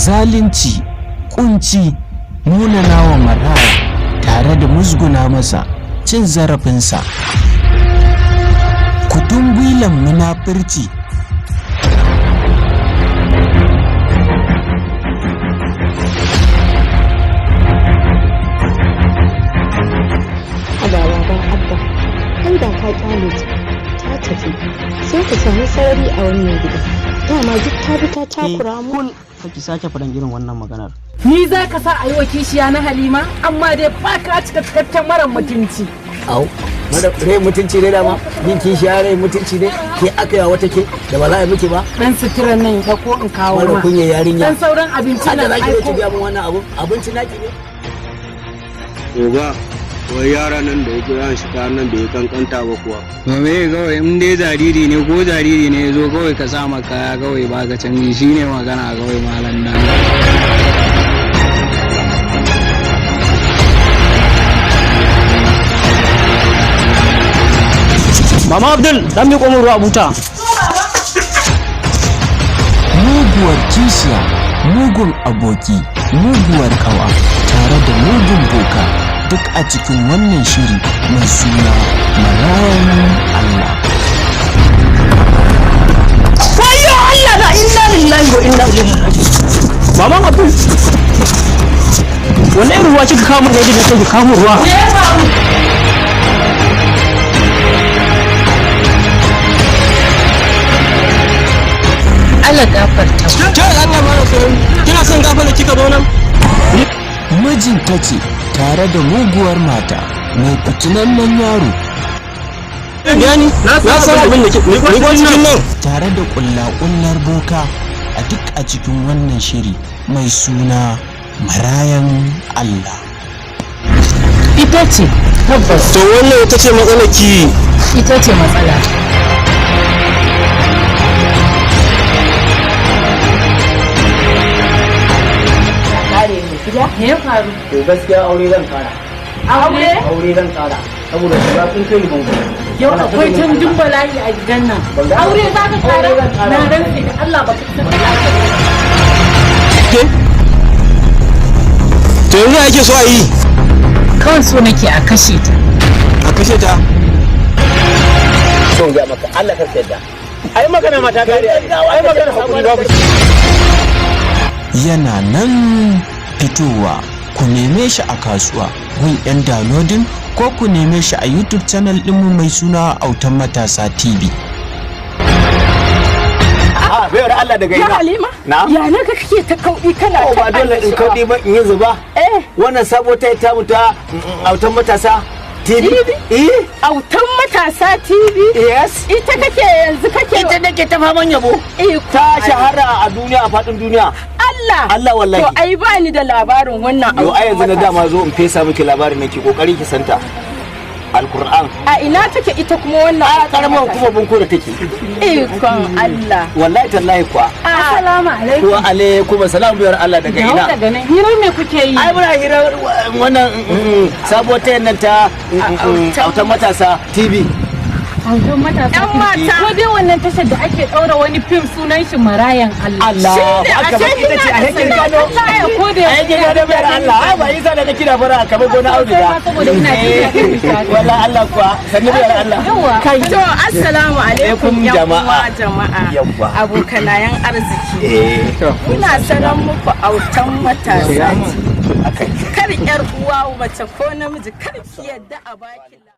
Zalunci, kunci, munanawa maraya tare da musguna masa, cin zarafinsa, kutungwilan munafurci. Haba baban Abba, kai da ka kyale ta, ta tafi, sai ka samu sarari a wannan gidan. Dama duk ta bi ta takura mu. Kul ki sake faɗan irin wannan maganar. Ni za ka sa a yi wa kishiya na Halima, amma dai ba ka cika cikakken mara mutunci. Au, mara rai mutunci ne dama, yin kishiya rai mutunci ne, ke aka yi wa wata ke da ba za a yi miki ba. Dan suturan nan ka ko in kawo Mara ma. kunya yarinya. Dan sauran abinci Hada nan za ki zo ki aiko. biya min wannan abu, abinci naki ne. Oga, wai yaran nan da yake yawan shiga nan bai kankanta ba kuwa. To me kawai in dai jariri ne ko jariri ne ya zo kawai ka sa maka kaya kawai baka canji shine magana kawai malam dan. Mama Abdul, dan miƙo min ruwa a buta. Muguwar kishiya, mugun aboki, muguwar kawa tare da mugun boka, duk a cikin wannan shiri mai suna Marayan Allah. Wayyo Allah na, inna lillahi wa inna ilaihi raji'un. Maman Abdul. Wannan irin ruwa kika kawo min da yadda kike kawo min ruwa? Me ya faru? Allah gafarta. Ke Allah mara sauri. Kina son gafara kika zo nan? Mijinta ce tare da muguwar mata mai fitinannen yaro. Yani, na san abin da kike. Ni ko cikin nan. Tare da ƙulla-ƙullar boka, a duk a cikin wannan shiri mai suna Marayan Allah. Ita ce, tabbas. To wannan ita ce matsalar ki. Ita ce matsala. Kare ne gida. Me ya faru? To gaskiya aure zan kara. Aure? Aure zan kara. Saboda shiga kun kai ni bango. Yau akwai canjin bala'i a gidan nan. Aure za ka kara? Na rantse da Allah ba ka san Ke? To yanzu ake so a yi? Kawai so nake a kashe ta. A kashe ta. Son ga maka Allah kar ka yadda. Ai magana mata kare. Ai magana hakuri babu. Yana nan fitowa, ku neme shi a kasuwa gun 'yan downloading ko ku neme shi a YouTube channel ɗinmu mai suna Autan Matasa TV. Ah, bayar Allah daga ina. Halima? Na? Ya na ga kake ta kauɗi kana Oh, ta ba dole in kauɗi ba in yi zuba. Eh. Wannan sabo ta ta mu ta Autan Matasa TV. Eh? Autan Matasa TV? Yes. Ita kake yanzu kake Ita nake ta faman yabo. Iko Ta shahara a duniya, a faɗin duniya. Allah. Allah wallahi. To ai ba ni da labarin wannan Yo ai yanzu na Autan dama zo in fesa miki labarin nake kokari ki santa. Alquran. A ina take ita kuma wannan? A karamar kuma bunko da take. Ikon Allah. Wallahi tallahi kuwa. Assalamu alaikum. Wa alaikum assalam biyar Allah daga Dawo ina. daga nan. Hirar me kuke yi? Ai muna hirar wannan sabuwar tayan nan ta Autan Matasa TV. Autan Matasa. Yan mata. Ko dai wannan tashar da ake ɗaura wani fim sunan shi Marayan Allah. Allah Shine, akbar, ashe ita ce a kina da hekin sana'a. gano. Allah ya kode. A hekin gano bayar Allah. Ai ba isa da nake da fara kamar gona auduga. Saboda ina jin daɗin nishaɗi. Wallahi Allah kuwa sannu bayar Allah. Yawwa. Kai to assalamu alaikum Alaikum yan jama'a. uwa jama'a. Yawwa. Abokanayen arziki. Eh to. Muna sanar muku Autan Matasa TV. Akai. Kar yar uwa mace ko namiji kar ki yadda a baki